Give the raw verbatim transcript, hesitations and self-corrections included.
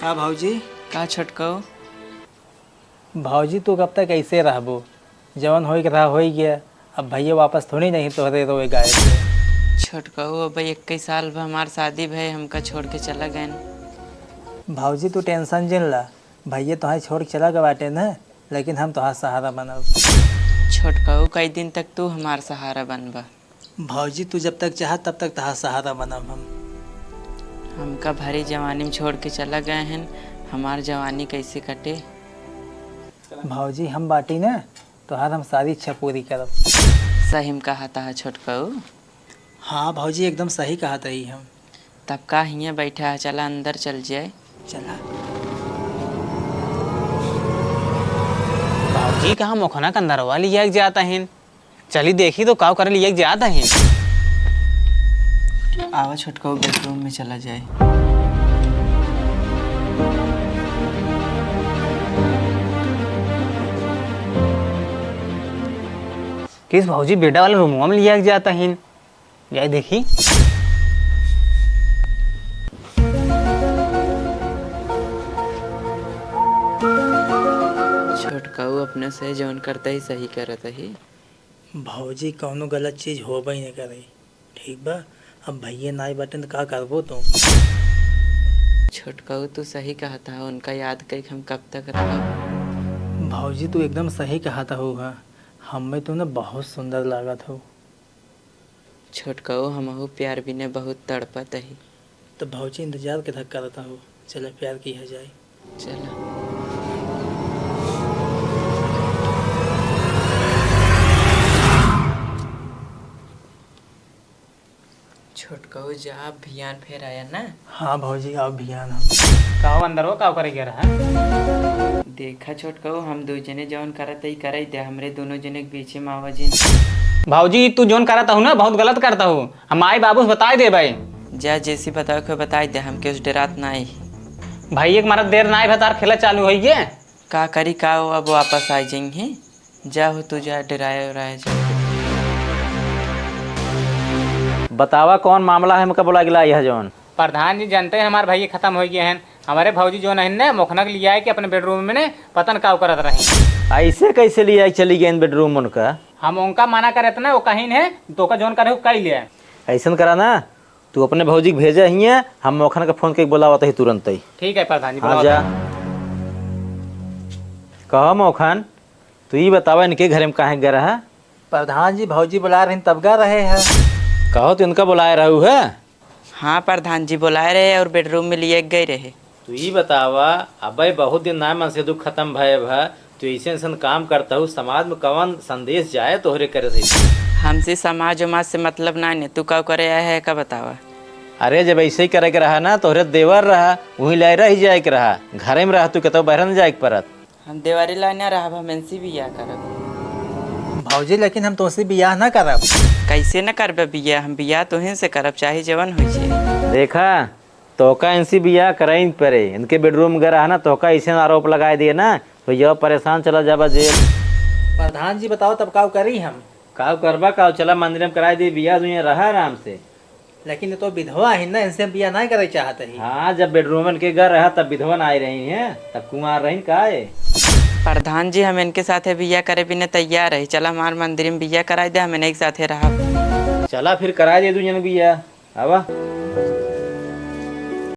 का भौजी? का छोटकऊ? भौजी, तू कब तक ऐसे रहबो? जवन होई के रहा, होई गया। अब भैया वापस थोड़ी नहीं तोहरे रोए गाए के। छोटकऊ, अब इक्कीस साल भा हमार शादी भए, हमका छोड़ के चला गएन। भौजी, तू tension जिन ला, भैया तोहार छोड़ के चला गए बाटे न, लेकिन हम तोहार सहारा बनब। छोटकऊ, कई दिन तक तू हमार सहारा बनबा? भौजी, तू जब तक चाह तब तक तोहार सहारा बनब हम। हमका भरी जवानी में छोड़ के चला गए हैं, हमार जवानी कैसे कटे? भौजी, हम बाटी न, तोहार हम सारी इच्छा पूरी करब। सही में कहत ह छोटकऊ? हाँ भौजी, एकदम सही कहत ही हम। तब का हियाँ बैठा ह, चला अंदर चल जाए। चला। भौजी, कहाँ मोखना का अंदरवा लिया के जात हइन? चली देखी तो काव करे लिया के जात हइन। आवा छोटकऊ, bedroom में चला जाए। किस भौजी बेटा वाले रूमवा में लिया के जात हइन? जाए देखी। छोटकऊ अपने से जौन करता ही सही करत ही। भौजी, कौनो गलत चीज होबे न करे। ठीक बा, अब भैया नाई बाटेन त का करबो तू? छोटकऊ, तू सही कहत ह, उनका याद कइके हम कब तक रहब? भौजी, तू एकदम सही कहत हऊ ह, हमें तू न बहुत सुंदर लागत हऊ। छोटकऊ, हमहू प्यार बिने बहुत तड़पत ही। त भौजी, इंतजार के धक्का रहता हो, चला प्यार किया जाए। चला। छोटकऊ, जा, अब भियान फेर आया ना। हाँ भौजी, अब भियान हम। का हो अंदर हो, का करे गया रहा? देखा छोटकऊ, हम दू जने जौन करत हई, करई दे, हमरे दोनों जने के बीचे में आवा जिन। भौजी, तू जौन करत हऊ ना, बहुत गलत करत हऊ। हम माई बाबू से बताई देबे। जा, जैसी बतावे के बताई दे, हमके उस डेरात नाई। भाई, एक मारा देर नाई भतार खेला चालू होई गे। का करी, का हो, अब वापस आ जाएंगे। जा हो तू, जा, डेराए उराए जा। बतावा, कौन मामला है, हमका बुला के लाई है जौन? प्रधान जी, जानते हैं हमारे भैया खत्म हो गए हैं। हमारे भौजी जौन है ने, मोखना के लिया है कि अपने bedroom में ने पता न का करत रही। ऐसे कैसे लिया है, चली गए bedroom उनका? हम उनका मना करे थे ना, वो कहीं ने, तो का जौन करे, वो कही लिया। ऐसन करा ना, तू अपने भौजी के भेजा हियाँ, हम मोखन के फोन करके बुलावत ही तुरंत ही। ठीक है प्रधान जी, हाँ, बुलावत जा। ही। कहो मोखन, तू ई बतावा, इनके घरे में काहे गए रहा? प्रधान जी, भौजी बुला रही, तब गा रहे हैं। कहो, तू इनका बुलाए रहू है? हाँ प्रधान जी, बुलाए रहे और bedroom में लिए गए रहे। तू ई बतावा, अबे बहुत दिन ना मन से दुख खत्म भय भा, तू ऐसे ऐसन काम करता हूँ, समाज में कवन संदेश जाए तोहरे करे से? हमसे समाज उमाज से मतलब ना ने, तू का करे आया है का बतावा? अरे, जब ऐसे ही करे के रहा ना, तोहरे देवर रहा, वहीं लाए रह जाए के रहा, घरे में रह, तू कतौ बहरे न जाए के परत। हम देवारी लाइन ना रहब, हम इनसे बियाह करब। भौजी, लेकिन हम तोसे बियाह ना करब। कैसे न करबे बियाह? हम बियाह तोहिन से करब, चाहे जवन हो जाए। देखा, तोका इनसे बियाह कराइन परे, इनके bedroom में गए रहा ना, तोका ऐसे आरोप लगाए दिए ना, तो यह परेशान चला जाबा जेल। प्रधान जी, बताओ तब काव करी हम? काव करबा काव, चला मंदिर में कराए दे बियाह, दुनिया रहा आराम से। लेकिन ये तो विधवा ही ना, इनसे हम बियाह नहीं करे चाहत ही। हाँ, जब bedroom में के घर रहा तब विधवा ना आई रही हैं, तब कुमार रही का है? प्रधान जी, हम इनके साथे बियाह करे बिना तैयार है। चला हमार मंदिर में बियाह कराई दे, हम इन्हीं के साथे रहब। चला फिर कराई दे दू जन बियाह, आवा।